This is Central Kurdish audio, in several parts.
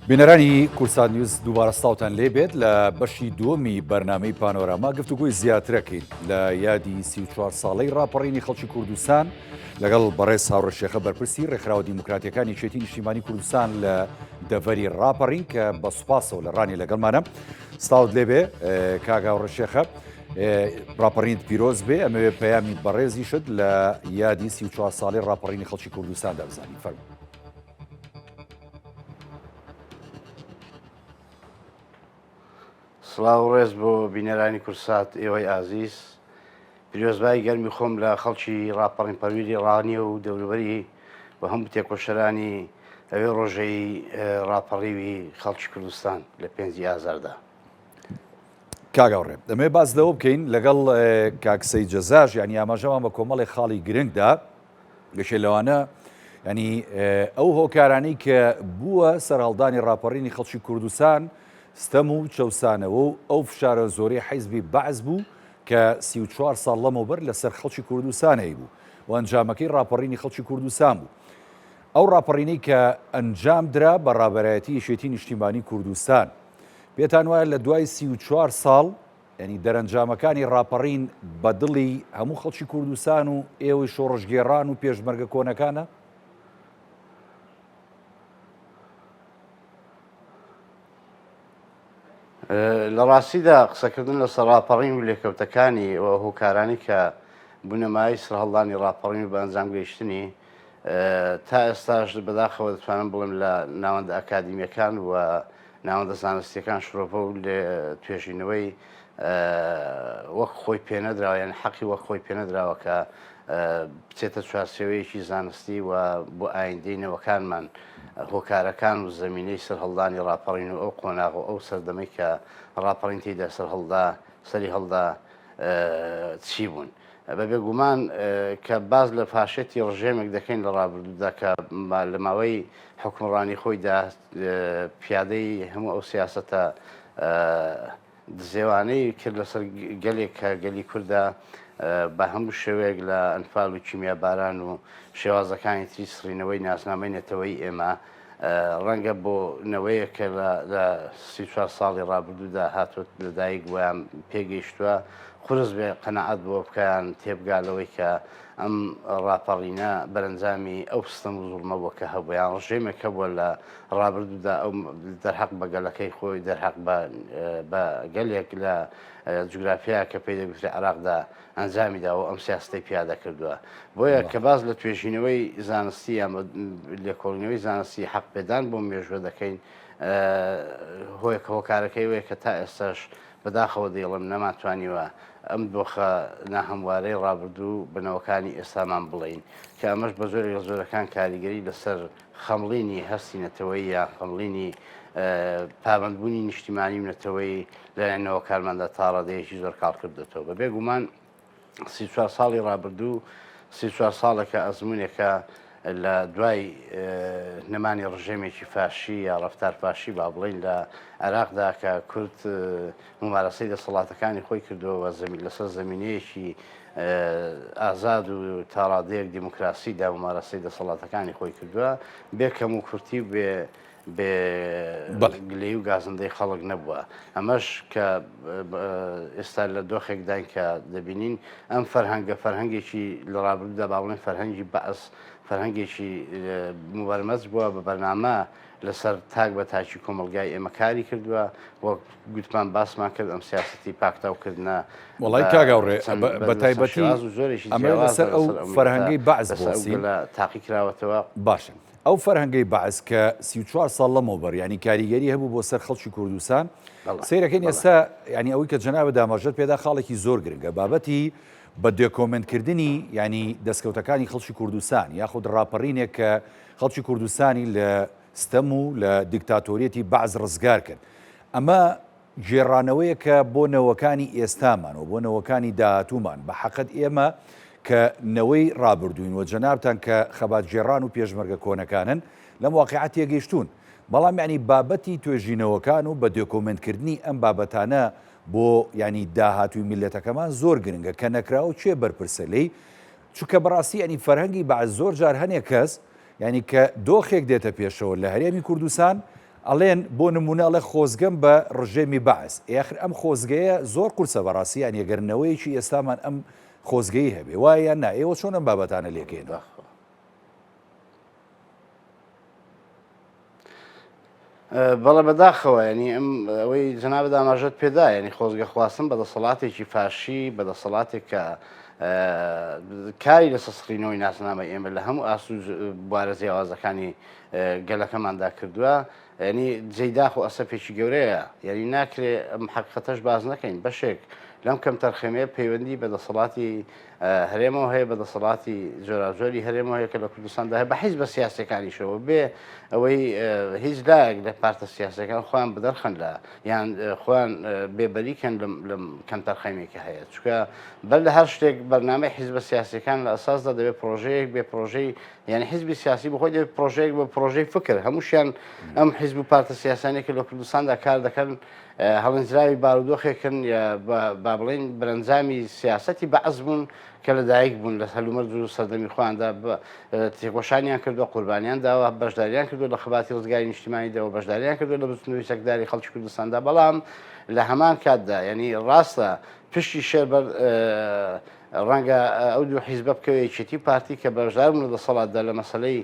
بینەرانی کوردسات نیوز دووبارە سڵاوتان لێ بێت لە بەشی دووەمی بەرنامەی پانۆراما گفتوگۆی زیاترەکەین لە یادی 34 ساڵەی ڕاپەڕینی خەڵکی کوردستان لەگەڵ بەڕێز هاوڕێ شێخە بەرپرسی ڕێکخراوە دیموکراتیەکانی یەکێتی نیشتیمانی کوردستان لە دەڤەری ڕاپەڕین کە بە سوپاسەوە لە ڕانی لەگەڵمانە سڵاوت لێبێ کاک هاوڕێ شێخە ڕاپەڕینت پیرۆز بێ ئەمەوێ پەیامی بەڕێزیشت لە یادی 34 ساڵی ڕاپەڕینی خەڵکی کوردستاندا بزانین فەرموو. سڵاو و ڕێز بۆ بینەرانی کورسات ئێوەی ئازیز پیرۆزبایی گەرمی خۆم لە خەڵکی ڕاپەڕین پەرویری ڕانیە و دەوروبەری و هەموو تێکۆشەرانی ئەوێ ڕۆژەی ڕاپەڕیوی خەڵکی کوردستان لە پێنجی ئازاردا. کاک هاوڕێ دەمەوێت باس لەوە بکەین لەگەڵ کاک سەید جەزاش یعنی ئاماژەمان بە کۆمەڵێک خاڵی گرنگدا یەکێ لەوانە ینی ئەو هۆکارانەی کە بووە سەرهەڵدانی ڕاپەڕینی خەڵکی کوردستان ستەم و چەوسانەوە و ئەو فشارە زۆری حیزبی بەعس بوو کە 34 ساڵ لەمەوبەر لەسەر خەڵکی کوردستان هەیبوو و ئەنجامەکەی ڕاپەڕینی خەڵکی کوردستان بوو. ئەو ڕاپەڕینەی کە ئەنجام درا بە ڕابەرایەتی یەکێتی نیشتیمانی کوردستان پێتان وایە لە دوای 34 ساڵ یانی دەرەنجامەکانی ڕاپەڕین بە دڵی هەموو خەڵکی کوردستان و ئێوەی شۆڕشگێڕان و پێشمەرگە کۆنەکانە؟ لە ڕاستیدا قسەکردن لەسەر ڕاپەڕین و لێکەوتەکانی و هۆکارانی کە بنەمای سەرهەڵدانی ڕاپەڕین و بە ئەنجام گەیشتنی تا ئێستاش بەداخەوە دەتوانم بڵێم لە ناوەندە ئەکادیمیەکان و ناوەندە زانستیەکان شرۆڤە و توێژینەوەی وەک خۆی پێنەدراوە یان حەقی وەک خۆی پێنەدراوە کە بچێتە چوارچێوەیەکی زانستی و بۆ ئایندەی نەوەکانمان هۆکارەکان و زمینەی سەرهەڵدانی ڕاپەڕین و ئەو قۆناغ و ئەو سەردەمەی کە ڕاپەڕین تێیدا سەرهەڵدا سەری هەڵدا چی بوون. بە بێگومان کە باس لە فاشێتی ڕژێمێک دەکەین لە ڕابردوودا کە لە ماوەی حکومڕانی خۆیدا پیادەی هەموو ئەو سیاسەتە دزێوانەی کرد لەسەر گەلێک کە گەلی کوردە بە هەموو شێوەیەک لە ئەنفال و کیمیاباران و شێوازەکانی تری سڕینەوەی ناسنامەی نەتەوەی ئێمە ڕەنگە بۆ نەوەیەک کە لە 34 ساڵی ڕابردوودا هاتووە لەدایک بوویان پێگەیشتووە قورس بێ قەناعەت بۆ بکەیان تێبگا لەوەی کە ئەم ڕاپەڕینە بەرەنجامی ئەو ستەم و زوڵمە بووە کە هەبووە یان ڕژێمێک هەبووە لە ڕابردوودا ئەو دەرحەق بە گەلەکەی خۆی دەرحەق بە گەلێک لە جوگرافیا کە پێی دەگوترێ عێراقدا ئەنجامی داوە و ئەم سیاسەتەی پیادە کردووە. بۆیە کە باس لە توێژینەوەی زانستی یان لێکۆڵینەوەی زانستی حەق پێدان بۆ مێژووە دەکەین هۆیەکە هۆکارەکەی وەیە کە تا ئێستاش بەداخەوە دەیڵێم نەمانتوانیوە ئەم دۆخە ناهەموارەی ڕابردوو بە نەوەکانی ئێستامان بڵێین کە ئەمەش بە زۆرێک لە زۆرەکان کاریگەری لەسەر خەمڵینی هەستی نەتەوەیی یان خەمڵینی پابەندبوونی نیشتیمانی و نەتەوەیی لەلایەن نەوەکانماندا تا ڕادەیەکی زۆر کاڵ کردۆتەوە. بە بێ گومان 34 ساڵی ڕابردوو 34 ساڵێکە ئەزمونێکە لە دوای نەمانی ڕژێمێکی فاشی یا ڕەفتار فاشی با بڵین لە عێراقدا کە کورد ممارەسەی دەسەڵاتەکانی خۆی کردووە زەمین لەسەر زمینەیەکی ئازاد و تاڕادەیەک دیموکراسیدا ممارەسەی دەسەڵاتەکانی خۆی کردووە بێ کەم و کورتی و بێ بێ گلەیی و گازندەی خەڵک نەبووە. ئەمەش کە ئێستا لە دۆخێکداین کە دەبینین ئەم فەرهەنگە فەرهەنگێکی لە ڕابردوودا با بڵێن فەرهەنگی بەعس فەرهەنگێکی موبەرمەج بووە بە بەرنامە لەسەر تاک بە تاکی کۆمەڵگای ئێمە کاری کردووە وەک گوتمان باسمان کرد ئەم سیاسەتی پاکتاوکردنە وەڵای کاک هاوڕێ بە تایبەتی ئەمە لەسەر ئەو فەرهەنگەی بەعس بوەستین تاقی کراوەتەوە باشە ئەو فەرهەنگەی بەعس کە 34 ساڵ لەمەوبەر یانی کاریگەری هەبوو بۆ سەر خەڵکی کوردستان سەیرەکەین ئێستا یانی ئەوەی کە جەنابت ئاماژەت پێدا خاڵێکی زۆر گرنگە بابەتی بە دێکۆمێنتکردنی یانی دەستکەوتەکانی خەڵکی کوردستان یاخود ڕاپەڕینێک کە خەڵکی کوردستانی لە ستەم و لە دیکتاتۆریەتی بەعس ڕزگار کرد ئەمە گێڕانەوەیەکە بۆ نەوەکانی ئێستامان و بۆ نەوەکانی داهاتوومان، بە حەقت ئێمە کە نەوەی ڕابردووین و جەنابتان کە خەباتگێڕان و پێشمەرگە کۆنەکانن لەم واقیعە تێگەیشتوون، بەڵام یانی بابەتی توێژینەوەکان و بە دۆکۆمێنتکردنی ئەم بابەتانە بۆ یانی داهاتووی میللەتەکەمان زۆر گرنگە کە نەکراوە کێ بەرپرسە لێی؟ چونکە بەڕاستی یانی فەرهەنگی بەعس زۆر جار هەنێ کەس یانی کە دۆخێک دێتە پێشەوە لە هەرێمی کوردستان. ئەڵێن بۆ نمونە ئەڵێ خۆزگەم بە ڕژێمی بەعس، ئێ ئاخر ئەم خۆزگەیە زۆر قورسە بەڕاستی یانی گەر نەوەیەکی ئێستامان ئەم خۆزگەی هەبێ وایە یان نا ئێوە چۆن ئەم بابەتانە لێکەیەنەوە؟ بەڵێ بەداخەوە ینی ئەم ئەوەی جەنابت ئاماژەت پێدا ینی خۆزگە خواستن بە دەسەڵاتێکی فاشی بە دەسەڵاتێک کە کاری لەسەر سڕینەوەی ناسنامە ئێمە لە هەموو ئاست و بوارە جیاوازەکانی گەلەکەماندا کردووە ینی جێی داخ و ئەسەفێکی گەورەیە یعنی ناکرێ ئەم حقیقەتەش باز نەکەین بەشێک لەم کەم تەرخەمەیە پەیوەندی بە دەسەڵاتی هەرێمەوە هەیە بە دەسەڵاتی جۆراوجۆری هەرێمەوە هەیە کە لە کوردستاندا هەیە بە حیزبە سیاسەکانیشەوە بێ ئەوەی هیچ لایەک لە پارتە سیاسەکان خۆیان بدەرخەن لە یان خۆیان بێبەریکەن لەم کەمتەرخەمیەکە هەیە چونکە بەر لە هەر شتێک بەرنامەی حیزبە سیاسەکان لە ئەساسدا دەبێت پرۆژەیەک بێ پرۆژەی یعنی حیزبی سیاسی بخۆی دەبێت پرۆژەیەک بە پرۆژەی فکر هەمووشیان ئەم حیزب و پارتە سیاسانێک لە کوردستاندا کار دەکەن هەڵێنجراوی بارودۆخێکن یا با بڵێین بەرەنجامی سیاسەتی بەعس بوون کە لەدایک بوون لە هەلومەرج و سەردەمی خۆیاندا تێکۆشانیان کردووە قوربانیان داوە بەشداریان کردووە لە خەباتی ڕزگاری نیشتیمانیدا و بەشداریان کردووە لە بزوتنەوەی چەکداری خەڵکی کوردستاندا بەڵام لە هەمان کاتدا یعنی ڕاستە پشتی شێر بەر ڕەنگە ئەو دوو حیزبە بکەوێ یەکێتی و پارتی کە بەشدار بوون لە دەسەڵاتدا لە مەسەلەی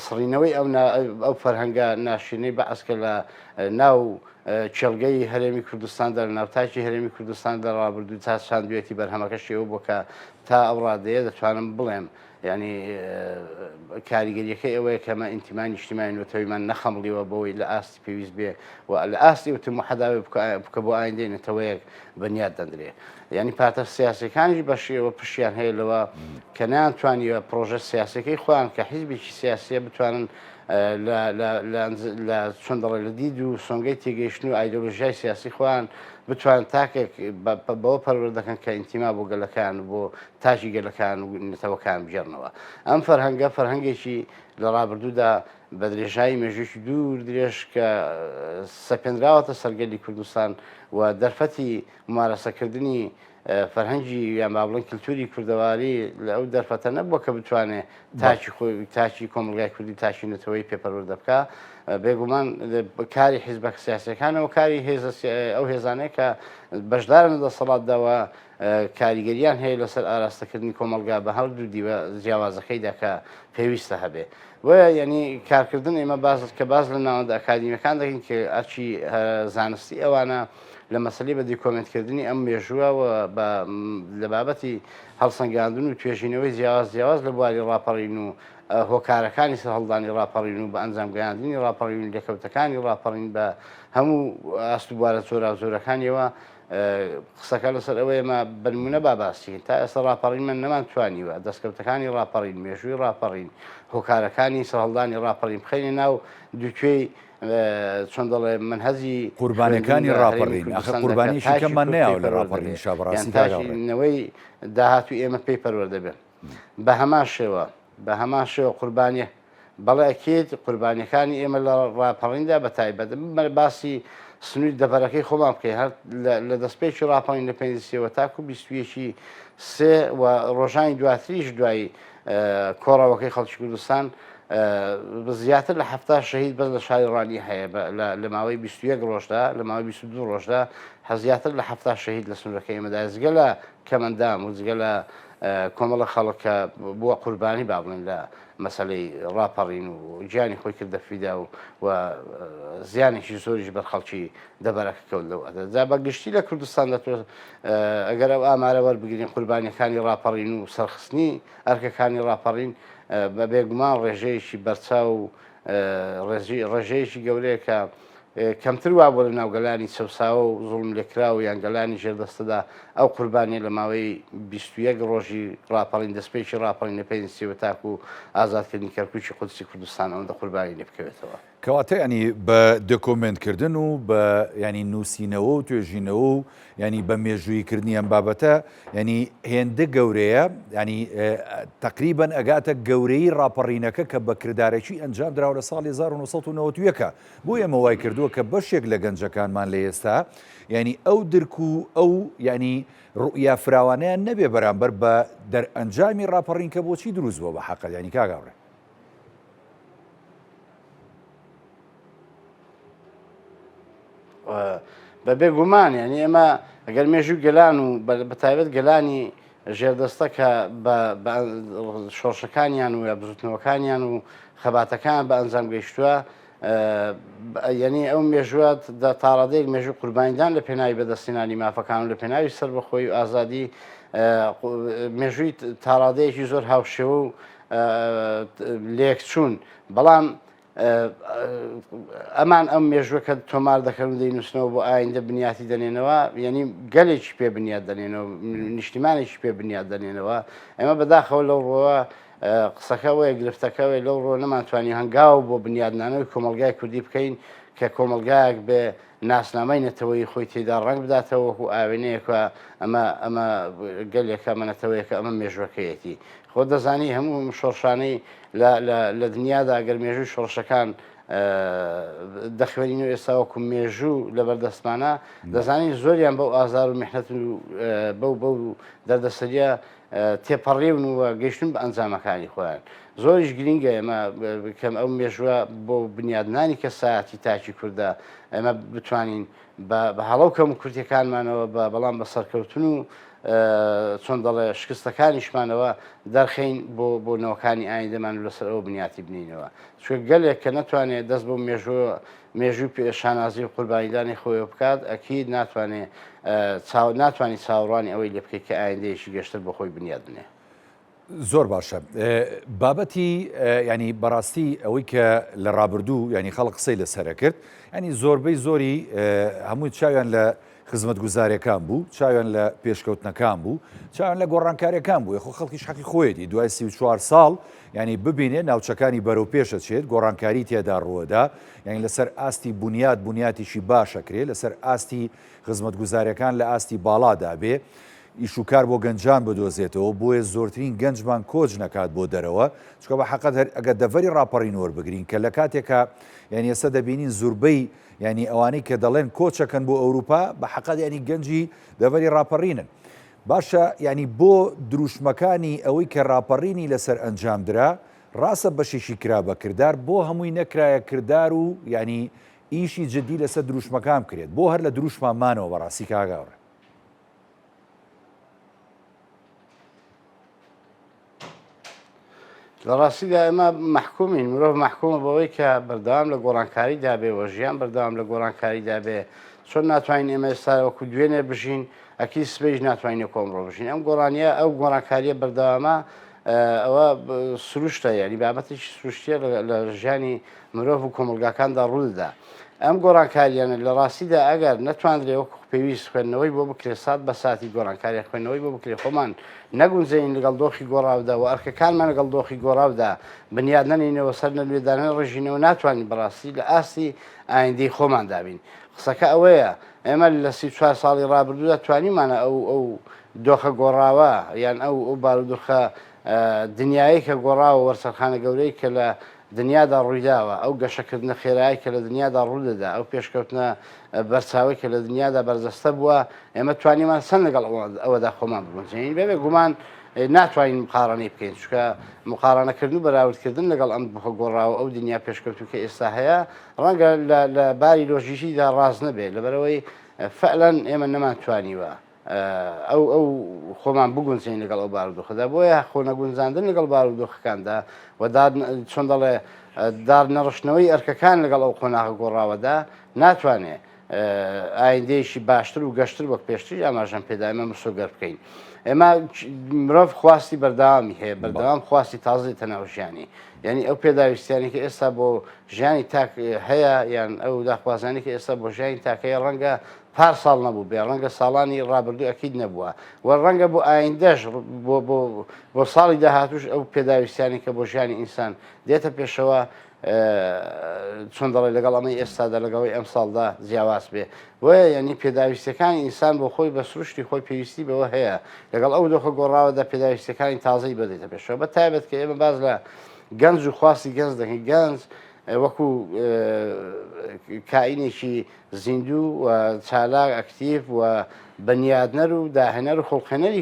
سڕینەوەی ئەو ئەو فەرهەنگە ناشرینەی بەعس کە لە ناو کێڵگەی هەرێمی کوردستاندا لە ناو تاکی هەرێمی کوردستان لە ڕابردوو تا چاندوێتی بەرهەمەکەشی ئەوە بووە کە تا ئەو ڕادەیە دەتوانم بڵێم یعنی کاریگەریەکەی ئەوەیە کە ئەمە ئینتیمای نیشتیمانی نەتەوەیمان نەخەمڵیوە بەوەی لە ئاستی پێویست بێ و لە ئاستی ئەو تموحەدا بێ بکە بۆ ئایندەی نەتەوەیەک بنیات دەندرێ یعنی پارتە سیاسەکانیش بەشیەوە پشیان هەیە لەوە کە نەیانتوانیوە پرۆژە سیاسەکەی خۆیان کە حیزبێکی سیاسیە بتوانن لە چۆن دەڵێ لە دید و سۆنگەی تێگەیشتن و ئایدۆلۆژیای سیاسی خۆیان بتوان تاکێک بەوە پەروەردە دەکەن کە ئینتیما بۆ گەلەکان و بۆ تاکی گەلەکان و نەتەوەکان بگێڕنەوە. ئەم فەرهەنگە فەرهەنگێکی لە ڕابردوودا بە درێژایی مێژوویەکی دوور درێژ کە سەپێنراوەتە سەر گەلی کوردستان و دەرفەتی مومارەسەکردنی فەرهەنگی یان با بڵێن کلتوری کوردەواری لە ئەو دەرفەتە نەبووە کە بتوانێ تاکی خۆی تاکی کۆمەڵگای کوردی تاکی نەتەوەی پێ پەروەردە بکا بێگومان کاری حیزبە سیاسیەکانەوە کاری هێزە ئەو هێزانەیە کە بەشدارن لە دەسەڵاتداوە کاریگەریان هەیە لەسەر ئاراستەکردنی کۆمەڵگا بە هەردوو دیوە جیاوازەکەیدا کە پێویستە هەبێ بۆیە یعنی کارکردن ئێمە باز کە باز لە ناوەندە ئەکادیمیەکان دەکەین کە ئەرکی زانستی ئەوانە لە مەسەلەی بە دیکۆمێنتکردنی ئەم مێژووە و بە لە بابەتی هەڵسەنگاندن و توێژینەوەی جیاواز جیاواز لە بواری ڕاپەڕین و هۆکارەکانی سەرهەڵدانی ڕاپەڕین و بە ئەنجام گەیاندنی ڕاپەڕین و لێکەوتەکانی ڕاپەڕین بە هەموو ئاست و بوارە جۆراوجۆرەکانیەوە قسەکە لەسەر ئەوەیە ئێمە بەنمونە با باسی تا ئێستا ڕاپەڕینمان نەمان توانیوە دەستکەوتەکانی ڕاپەڕین مێژووی ڕاپەڕین هۆکارەکانی سەرهەڵدانی ڕاپەڕین بخەینە ناو دووتوێی چۆن دەڵێ مەنهەجی قوربانیەکانی ڕاپەڕین ئاخر قوربانیەکی کەممان نەیاوە لە ڕاپەڕینیشا بەڕاستی کاک هاوڕێ نەوەی داهاتوو ئێمە پێی پەروەردە بێن بە هەمان شێوە بە هەمان شێوە قوربانیە بەڵێ ئەکید قوربانیەکانی ئێمە لە ڕاپەڕیندا بە تایبەت باسی سنووری دەڤەرەکەی خۆمان بکەین هەر لە دەستپێکی ڕاپەڕین لە پێنج سێوە تاکو بیستویەکی سێ و ڕۆژانی دواتریش دوای کۆڕەوەکەی خەڵکی کوردستان زیاتر لە 70 شەهید بەس لە شاری ڕانیە هەیە لە ماوەی 21 ڕۆژدا لە ماوەی 22 ڕۆژدا زیاتر لە 70 شەهید لە سنوورەکەی ئێمەدا جگە لە کەمەندام و جگە لە کۆمەڵە خەڵک کە بووە قوربانی با بڵێن لە مەسەلەی ڕاپەڕین و گیانی خۆی کردە فیدا و و زیانێکی زۆریش بەر خەڵکی دەبەرەکە کەوت لەو ئەدە جا بە گشتی لە کوردستان دە تۆ ئەگەر ئەو ئامارە وەربگرین قوربانیەکانی ڕاپەڕین و سەرخستنی ئەرکەکانی ڕاپەڕین بە بێگومان ڕێژەیەکی بەرچاو و ڕێژەیەکی گەورەیە کە کەمتر وابووە لە ناو گەلانی چەوساوە و زوڵملێکراو یان گەلانی ژێردەستەدا ئەو قوربانیە لە ماوەی 21 ڕۆژی ڕاپەڕین دەستپێکی ڕاپەڕین لە پێنج سێوە تاکو ئازادکردنی کەرکوکی قودسی کوردستان ئەوەندە قوربانی لێ بکەوێتەوە. کەواتە یانی بە دۆکۆمێنت کردن و بە یانی نووسینەوە و توێژینەوە و یانی بە مێژوویی کردنی ئەم بابەتە یانی هێندە گەورەیە یانی تەقریبەن ئەگاتە گەورەیی ڕاپەڕینەکە کە بە کردارەکی ئەنجام دراوە لە ساڵی 1991 بۆ ئێمە وای کردووە کە بەشێک لە گەنجەکانمان لە ئێستا یانی ئەو درک و ئەو یانی ڕوئیا فراوانەیان نەبێ بەرامبەر بە دەرئەنجامی ڕاپەڕین کە بۆچی دروست بووە بە حەقت یانی کاک هاوڕێ. بە بێگومان یعنی ئێمە ئەگەر مێژوو گەلان و بە تایبەت گەلانی ژێردەستە کە بە شۆڕشەکانیان و یا بزوتنەوەکانیان و خەباتەکان بە ئەنجام گەیشتووە یعنی ئەو مێژووە تاڕادەیەک مێژوو قوربانیدان لە پێناوی بەدەستهێنانی مافەکان و لە پێناوی سەربەخۆی و ئازادی مێژووی تاڕادەیەکی زۆر هاوشێوە و لێکچوون بەڵام ئەمان ئەم مێژوە کە تۆمار دەکەن و دەینووسنەوە بۆ ئایندە بنیاتی دەنێنەوە یعنی گەلێکی پێ بنیات دەنێنەوە نیشتیمانێکی پێ بنیات دەنێنەوە ئێمە بەداخەوە لەو ڕۆوە قسەکە وەیە گرفتەکە وەیە لەو ڕۆ نەمانتوانی هەنگاو بۆ بنیادنانەوەی کۆمەڵگای کوردی بکەین کە کۆمەڵگایەک بێ ناسنامەی نەتەوەیی خۆی تێدا ڕەنگ بداتەوە وەکو ئاوێنەیەکە ئەمە ئەمە گەلێکە ئەمە نەتەوەیەکە ئەمە مێژوەکەیەتی خۆ دەزانی هەموو شۆڕشانەی لە دنیادا گەر مێژووی شۆڕشەکان دەخوێنین و ئێستا وەکو مێژوو لەبەر دەستمانە دەزانین زۆریان بەو ئازار و میحنەت و بەو بەو دەردەسەریە تێپەڕیون و گەیشتون بە ئەنجامەکانی خۆیان. زۆریش گرینگە ئێمە کەم ئەو مێژووە بۆ بنیادنانی کەسایەتی تاکی کوردە ئێمە بتوانین بە هەڵە و کەم و کورتیەکانمانەوە بە بەڵام بە سەرکەوتن و چۆن دەڵێ شکستەکانیشمانەوە دەرخەین بۆ بۆ نەوەکانی ئایندەمان و لەسەر ئەوە بنیاتی بنینەوە. چونکە گەلێک کە نەتوانێت دەست بۆ مێژوو مێژووی پێ شانازی و قوربانیدانی خۆیەوە بکات، ئەکید ناتوانێ چاو ناتوانی چاوەڕوانی ئەوەی لێ بکەی کە ئایندەیەکی گەشتر بۆ خۆی بنیات بنێ. زۆر باشە بابەتی ینی بەڕاستی ئەوەی کە لە ڕابردوو ینی خەڵک قسەی لەسەرە کرد ینی زۆربەی زۆری هەمووی چاویان لە خزمەتگوزاریەکان بوو، چاویان لە پێشکەوتنەکان بوو، چاویان لە گۆڕانکاریەکان بوو، خۆ خەڵکیش حەقی خۆیەتی دوای 34 ساڵ یعنی ببینێ ناوچەکانی بەرەو پێشەچێت، گۆڕانکاری تێدا ڕووەدا، یعنی لەسەر ئاستی بونیاد بونیاتیشی باشەکرێ، لەسەر ئاستی خزمەتگوزاریەکان لە ئاستی باڵادا بێ، ئیش و کار بۆ گەنجان بدۆزێتەوە، بۆیە زۆرترین گەنجمان کۆچ نەکات بۆ دەرەوە، چونکە بە حەقەت هەر ئەگەر دەڤەری ڕاپەڕین وەربگرین کە لە کاتێکا یعنی ئێستا دەبینین زوربەی یانی ئەوانەی کە دەڵێن کۆچەکەن بۆ ئەوروپا بە حەقەت یانی گەنجی دەڤەری ڕاپەڕینن. باشە یانی بۆ دروشمەکانی ئەوەی کە ڕاپەڕینی لەسەر ئەنجام درا ڕاستە بەشێکی کرا بە کردار بۆ هەمووی نەکرایە کردار و یانی ئیشی جدی لەسەر دروشمەکان بکرێت بۆ هەر لە دروشمان مانەوە بەڕاستی کاک هاوڕێ. لە ڕاستیدا ئێمە مەحکومین، مرۆڤ مەحکومە بەوەی کە بەردەوام لە گۆڕانکاریدا بێ و ژیان بەردەوام لە گۆڕانکاریدا بێ. چۆن ناتوانین ئێمە ئێستا وەکو دوێنێ بژین، ئەکید سبەیش ناتوانین وەکو ئەمڕۆ بژین. ئەم گۆڕانیە، ئەو گۆڕانکاریە بەردەوامە ئەوە سروشتە، یعنی بابەتێکی سروشتیە لە ژیانی مرۆڤ و کۆمەڵگاکاندا ڕوودەدا. ئەم گۆڕانکاریانە لە ڕاستیدا ئەگەر نەتواندرێ وەکو پێویست خوێندنەوەی بۆ بکرێ سات بە ساتی گۆڕانکاریە خوێندنەوەی بۆ بکرێ خۆمان نەگونجێنین لەگەڵ دۆخی گۆڕاودا و ئەرکەکانمان لەگەڵ دۆخی گۆڕاودا بنیاد نەنێینەوە سەر نەلوێ دانەڕێژینەوە ناتوانین بەڕاستی لە ئاستی ئایندەی خۆماندا بین قسەکە ئەوەیە ئێمە لە 34 ساڵی ڕابردوودا توانیمانە ئەو ئەو دۆخە گۆڕاوە یان ئەو ئەو بارودۆخە دنیایەی کە گۆڕاوە وەرچەرخانە گەورەی کە لە دنیادا ڕوویداوە، ئەو گەشەکردنە خێرایەی کە لە دنیادا ڕوودەدا، ئەو پێشکەوتنە بەرچاوەی کە لە دنیادا بەرجەستە بووە، ئێمە توانیمان چەند لەگەڵ ئەوەدا خۆمان بگونجێنین؟ بەبێ گومان ناتوانین مقارەنەی بکەین، چونکە مقارەنەکردن و بەراوردکردن لەگەڵ ئەم دۆخە گۆڕاوە، ئەو دنیا پێشکەوتوو کە ئێستا هەیە، ڕەنگە لە باری لۆژیکیدا ڕاست نەبێت، لەبەرئەوەی فعلەن ئێمە نەمانتوانیوە. ئەو ئەو خۆمان بگونجێین لەگەڵ ئەو بارودۆخەدا بۆیە خۆ نەگونجاندن لەگەڵ بارودۆخەکاندا و دار چۆن دەڵێ دار نەڕشتنەوەی ئەرکەکان لەگەڵ ئەو قۆناغە گۆڕاوەدا ناتوانێ ئایندەیەکی باشتر و گەشتر وەک پێشتری ئاماژەم پێدا ئێمە مسۆگەر بکەین ئێمە مرۆڤ خواستی بەردەوامی هەیە بەردەوام خواستی تازەی تەناو ژیانی یعنی ئەو پێداویستیانی کە ئێستا بۆ ژیانی تاک هەیە یان ئەو داخوازانی کە ئێستا بۆ ژیانی تاکەیە ڕەنگە پار ساڵ نەبووبێ، ڕەنگە ساڵانی ڕابردوو ئەکید نەبووە و ڕەنگە بۆ ئایندەش بۆ بۆ بۆ ساڵی داهاتووش ئەو پێداویستیانەی کە بۆ ژیانی ئینسان دێتە پێشەوە چۆن دەڵێ لەگەڵ ئەمەی ئێستادا لەگەڵی ئەم ساڵدا جیاواز بێ بۆیە یعنی پێداویستەکانی ئینسان بۆ خۆی بە سروشتی خۆی پێویستی بەوە هەیە لەگەڵ ئەو دۆخە گۆڕاوەدا پێداویستەکانی تازەی بەدێتە پێشەوە بە تایبەت کە ئێمە باز لە گەنج و خواستی گەنج دەکەین گەنج وەکو کائینێکی زیندوو و چالاک، ئەکتیڤ، و بنیادنەر و داهێنەر و خوڵقێنەری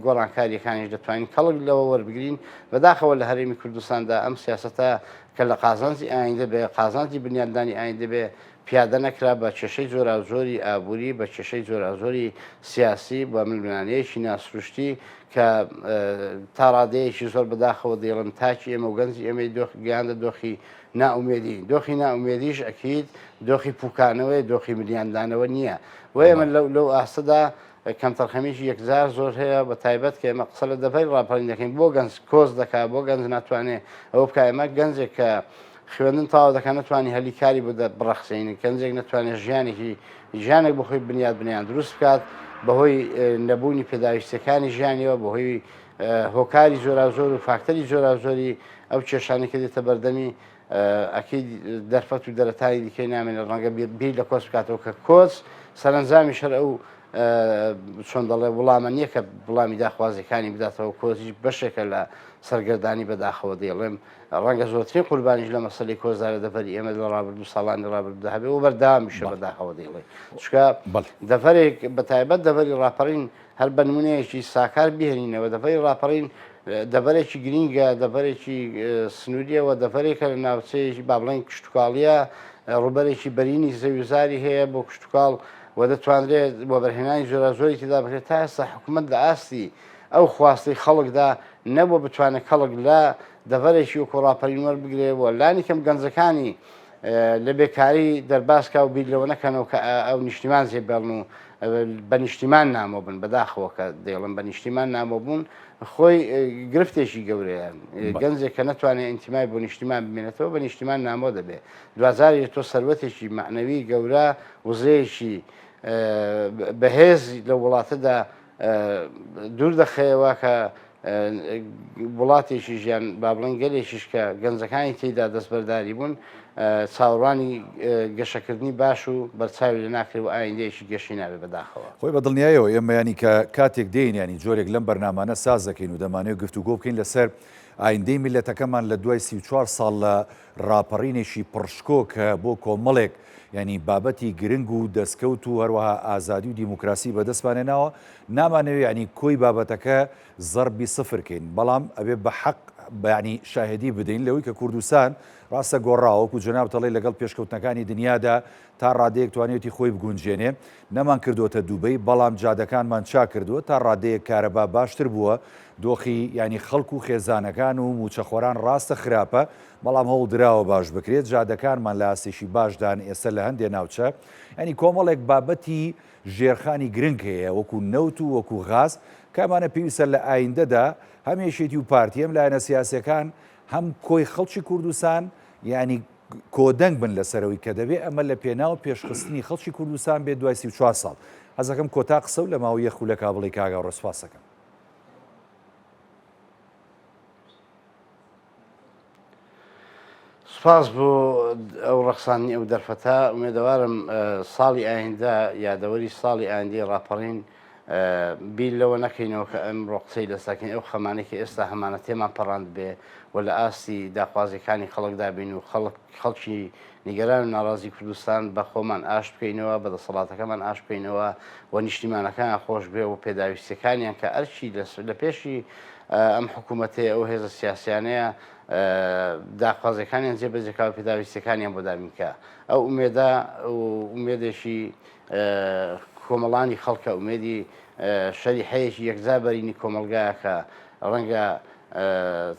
گۆڕانکارییەکانیش دەتوانین کەڵک لەوە وەربگرین. بەداخەوە لە هەرێمی کوردستاندا ئەم سیاسەتە کە لە قازانجی ئایندە بێ، قازانجی بنیادنانی ئایندە بێ، پیادە نەکرا بە کێشەی جۆراوجۆری ئابووری، بە کێشەی جۆراوجۆری سیاسی، بە ململانێیەکی ناسروشتی کە تا ڕادەیەکی زۆر بەداخەوە دەیڵێم تاکی ئێمە و گەنجی ئێمەی دۆخ گەیاندە دۆخی نائومێدی. دۆخی نائومێدیش ئەکید دۆخی پوکانەوەیە، دۆخی ملیاندانەوە نییە. بۆ ئێمە لەو لەو ئاستەدا کەمتەرخەمیی یەکجار زۆر هەیە، بە تایبەت کە ئێمە قسە لە دەڤەری ڕاپەڕین دەکەین، بۆ گەنج کۆچ دەکا، بۆ گەنج ناتوانێ ئەوە بکا، ئێمە گەنجێک کە خوێندن تەواو دەکا نەتوانی هەلی کاری بۆ بڕەخسێنین، گەنجێک نەتوانێ ژیانێکی ژیانێک بۆ خۆی بنیات بنێ یان دروست بکات بەهۆی نەبوونی پێداویستیەکانی ژیانیەوە، بەهۆی هۆکاری جۆراوجۆر و فاکتەری جۆراوجۆری ئەو کێشانەی کە دێتە بەردەمی ئەکید دەرفەت و دەرەتانی دیکەی نامێنێت ڕەنگە بیر لە کۆچ بکاتەوە کە کۆچ سەرنجامی شەر ئەو چۆن دەڵێ وڵامە نییە کە وڵامی داخوازیەکانی بداتەوە کۆچیش بەشێکە لە سەرگەردانی بەداخەوە دەیڵێم ڕەنگە زۆرترین قوربانیش لە مەسەلەی کۆچدا لە دەڤەری ئێمە لە ڕابردوو ساڵانی ڕابردوودا هەبێ و بەردەوامیشە بەداخەوە دەیڵێ چونکە دەڤەرێک بەتایبەت دەڤەری ڕاپەڕین هەر بە نمونەیەکی ساکار بهێنینەوە، دەڤەری ڕاپەڕین دەڤەرێکی گرینگە، دەڤەرێکی سنووریە و دەڤەرێکە لە ناوچەیەکی با بڵێین کشتوکاڵیە، ڕووبەرێکی بەرینی زەویوزاری هەیە بۆ کشتوکاڵ و دەتوانرێت وەبەرهێنانی جۆراوجۆری تێدا بکرێت، تا ئێستا حکومەت لە ئاستی ئەو خواستەی خەڵکدا نەبووە بتوانێت کەڵک لە دەڤەرێکی وەکو ڕاپەرین وەربگرێ و لانیکەم گەنجەکانی لە بێکاری دەرباز کا و بیر لەوە نەکەنەوە کە ئەو نیشتیمان جێ بێڵن و بە نیشتیمان نامۆ بن، بەداخەوە کە دەیڵێم بە نیشتیمان نامۆ بوون خۆی گرفتێکی گەورەیە، گەنجێک کە نەتوانێت ئینتیمای بۆ نیشتیمان بمێنێتەوە بە نیشتیمان نامۆ دەبێت، دواجاریش تۆ سەروەتێکی مەعنەوی گەورە وزەیەکی بەهێز لە وڵاتەدا دوور دەخەیەوە کە وڵاتێکیش یان با بڵێین گەلێکیش کە گەنجەکانی تێیدا دەستبەرداری بوون چاوەڕوانی گەشەکردنی باش و بەرچاوی لێ ناکرێ و ئایندەیەکی گەشی نابێ بەداخەوە. خۆی بە دڵنیایەوە ئێمە یانی کە کاتێک دێین یانی جۆرێک لەم بەرنامانە ساز دەکەین و دەمانەوێت گفتوگۆ بکەین لەسەر ئایندەی میللەتەکەمان لە دوای 34 ساڵ لە ڕاپەڕینێکی پڕشکۆ کە بۆ کۆمەڵێک یانی بابەتی گرنگ و دەستکەوت و هەروەها ئازادی و دیموکراسی بەدەستمان هێناوە نامانەوێت یانی کۆی بابەتەکە زەربی سفر کەین بەڵام ئەبێ بە حەق یانی شاهێدی بدەین لەوەی کە کوردستان ڕاستە گۆڕاوە وەکو جەنابت ئەڵێی لەگەڵ پێشکەوتنەکانی دنیادا تا ڕادەیەک توانیوێتی خۆی بگونجێنێ نەمان کردووەتە دوبەی بەڵام جادەکانمان چاک کردووە تا ڕادەیەک کارەبا باشتر بووە دۆخی یانی خەڵک و خێزانەکان و مووچەخۆران ڕاستە خراپە بەڵام هەوڵ دراوە باش بکرێت جادەکانمان لە ئاستێکی باشدان ئێستا لە هەندێ ناوچە یانی کۆمەڵێک بابەتی ژێرخانی گرنگ هەیە وەکو نەوت و وەکو غاز کە ئەمانە پێویستە لە ئایندەدا هەم یەکێتی و پارتی هەم لایەنە سیاسیەکان هەم کۆی خەڵکی کوردستان یانی کۆدەنگ بن لەسەرەوەی کە دەبێ ئەمە لە پێناو پێشخستنی خەڵکی کوردستان بێت دوای 34 ساڵ حەزەکەم کۆتا قسە و لە ماوەی یەک خولەکا بڵێی کاک هاوڕێ سوپاسەکەم. سوپاس بۆ ئەو ڕەخساندنی ئەو دەرفەتە، ئومێدەوارم ساڵی ئایندە یادەوەری ساڵی ئایندەی ڕاپەڕین بیر لەوە نەکەینەوە کە ئەمڕۆ قسەی لەسەکەین ئەو خەمانەی کە ئێستا هەمانە تێمان پەڕاندبێ و لە ئاستی داخوازیەکانی خەڵکدا بین و خەڵک خەڵکی نیگەران و ناڕازی کوردستان بە خۆمان ئاشت بکەینەوە بە دەسەڵاتەکەمان ئاشت بکەینەوە و نیشتیمانەکەیان خۆش بێ و پێداویستیەکانیان کە ئەرکی لە پێشی ئەم حکوومەتەیە ئەو هێزە سیاسیانەیە داخوازیەکانیان جێبەجێ کا و پێداویستیەکانیان بۆ دابین کا ئەو ئومێدە ئومێدێکی کۆمەڵانی خەڵکە ئومێدی شەریحەیەکی یەکجار بەرینی کۆمەڵگایە کە ڕەنگە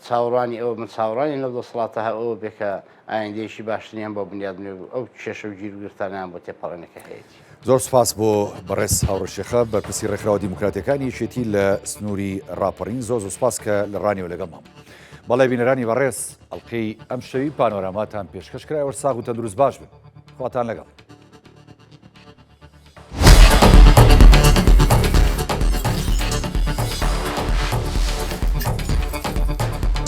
چاوەڕوانی ئەوە بن چاوەڕوانی لەو دەسەڵاتە هەر ئەوە بێ کە ئایندەیەکی باشتریان بۆ بنیاد بنێ و ئەو کێشە و گیروگرفتانەیان بۆ تێپەڕێنێ کە هەیەتی. زۆر سوپاس بۆ بەڕێز هاوڕێ شێخە بەرپرسی ڕێکخراوە دیموکراتیەکانی یەکێتی لە سنووری ڕاپەڕین زۆر زۆر سوپاس کە لە ڕانیەوە لەگەڵمان بوون. بەڵێ بینەرانی بەڕێز ئەڵقەی ئەمشەوی پانۆراماتان پێشکەش کرایەوە ساغ و تەندروست باش بن خواتان لەگەڵ.